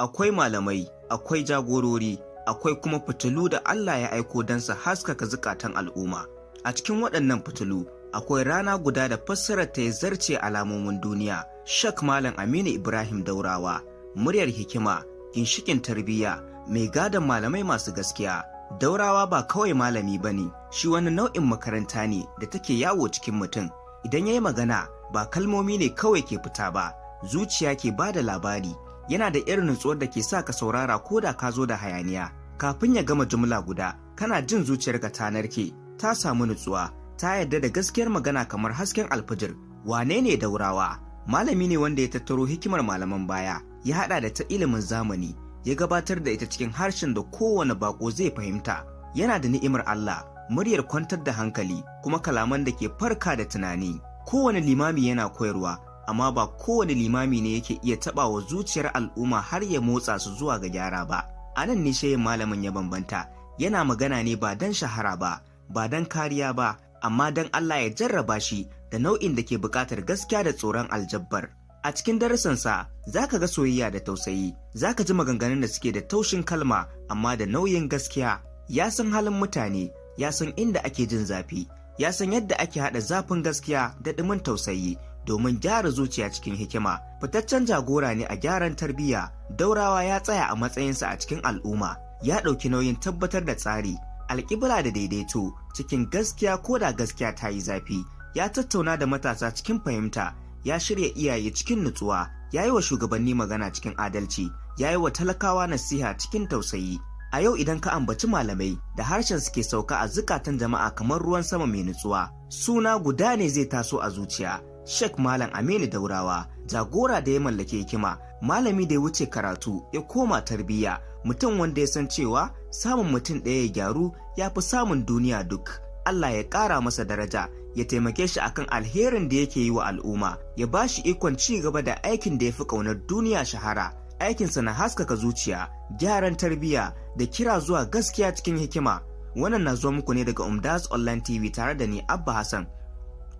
Akwai malamai, akwai jagorori, akwai kuma fitilu da Allah ya aiko don su haskaka zukatan al'umma. A cikin waɗannan fitilu, akwai rana guda da fassarar ta ya zarce alamomin duniya. Shak Malam Aminu Ibrahim Daurawa, muryar hikima, ginshikin tarbiyya, mai gadon malamai masu gaskiya. Daurawa ba kawai malami ba ne, shi wani nau'in makaranta ne da take yawo cikin mutum. Idan ya yi magana, ba kalmomi ne kawai ke fita ba, zuciya ke ba da labari. Yana da irin nutsuwar da ke sa ka saurara ko da ka zo da hayaniya. Kafin ya gama jumla guda, kana jin zuciyarka ta narke, ta samu nutsuwa, ta yarda da gaskiyar magana kamar hasken alfijir. Wane ne Daurawa? Malami ne wanda ya tattaro hikimar malaman baya, ya haɗa da ta ilimin zamani, ya gabatar da ita cikin harshen da kowane bako zai fahimta. Yana da ni'imar Allah, muryar kwantar da hankali, kuma kalaman da ke farka da tunani. Kowane limami yana koyarwa, amma ba kowane limami ne yake iya taɓa wa zuciyar al'umma har ya motsa su zuwa ga gyara ba. A nan ne shehin malamin ya bambanta, yana magana ne ba don shahara ba, ba don kariya ba, amma don Allah ya jarraba shi da nau'in da ke buƙatar gaskiya da tsoron aljabbar. A cikin darasansa za ka ga soyayya da tausayi, za ka ji maganganun da suke da taushin kalma amma da nauyin gaskiya. Ya san halin mutane, ya san inda ake jin zafi, ya san yadda ake haɗa zafin gaskiya da ɗumin tausayi domin gyara zuciya cikin hikima. Fitaccen jagora ne a gyaran tarbiyya, Daurawa ya tsaya a matsayinsa a cikin al'umma, ya ɗauki nauyin tabbatar da tsari, alƙibla da daidaito cikin gaskiya ko da gaskiya ta yi zafi. Ya tattauna da matasa cikin fahimta, ya shirya iyaye cikin nutsuwa, ya yi wa shugabanni magana cikin adalci, ya yi wa talakawa nasiha cikin tausayi. A yau idan ka ambaci malamai da harshen suke sauka a zukatan jama'a kamar ruwan sama mai nutsuwa, suna guda ne zai taso a zuciya. Sheikh Malam Aminu Daurawa, jagora da ya mallake hikima, malami da ya wuce karatu ya koma tarbiyya, mutum wanda ya san cewa samun mutum ɗaya ya gyaru ya fi samun duniya duk. Allah ya ƙara masa daraja, ya taimake shi akan alherin da yake yi wa al'umma, ya ba shi ikon ci gaba da aikin da ya fi ƙaunar duniya shahara. Aikinsa na haskaka zuciya, gyaran tarbiyya da kira zuwa gaskiya cikin hikima. Wannan na zuwa muku ne daga Umdas Online TV tare da ni, Abba Hassan.